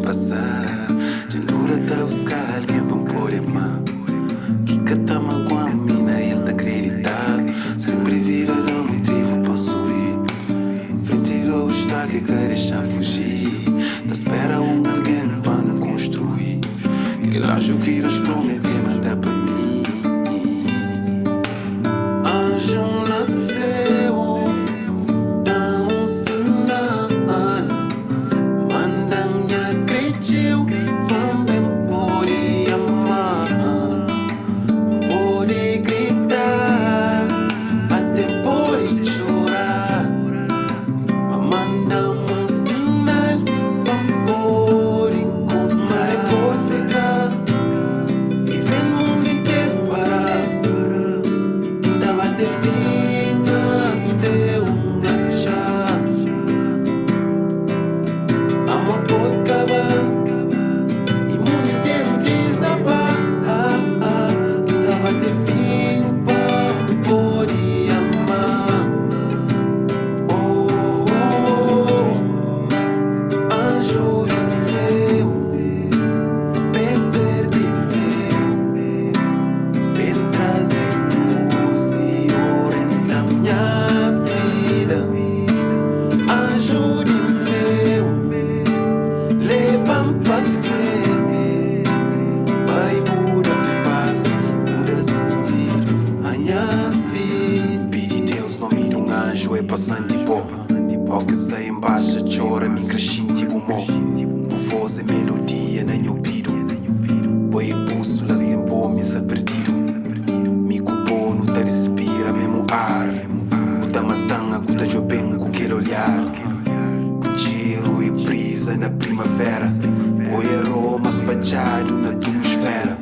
pasa. Dja N dura ta buska algen pa N pode ama Ki ka ta magua-m mi na el ta kredita Senpri vida da mutivu pa N suri Frenti di obstáklu ka dexa-m fuji Ta spera un algen pa nu konstrui Kel anju ki Deus promete manda pa mi. Anju na séu da un sinal Manda nha kretxeu pa N ben pode ama-l N pode grita, ate N pode txora Ma manda-m un sinal pa N pode nkontra Mar pode seka i ven mundu interu para Ki ta bate fin ate un atxa Amor pode kaba i mundu interu dizaba Ki ta bate fin pa N pode ama Oh, oh, anju di séu Ben ser di meu Ben traze-m lus i orienta-m nha vida Anju di meu Leba-m pa séu Bai bu da pas, bu da sintidu a nha vida. Pidi Deus nomi di un anju é pasa-m di bo Ó ki sta inbaxa txora mi N kre xinti bu mô Bu voz é melodia na nha obidu Bo é búsula sen bo mi N sa perdidu Mi ku bo nu ta rispira memu ar Bu ta mata-m a ku ta djobe-m ku kel olhar Bu txeru é briza na primavera Bo é aroma spadjadu na tumosfera.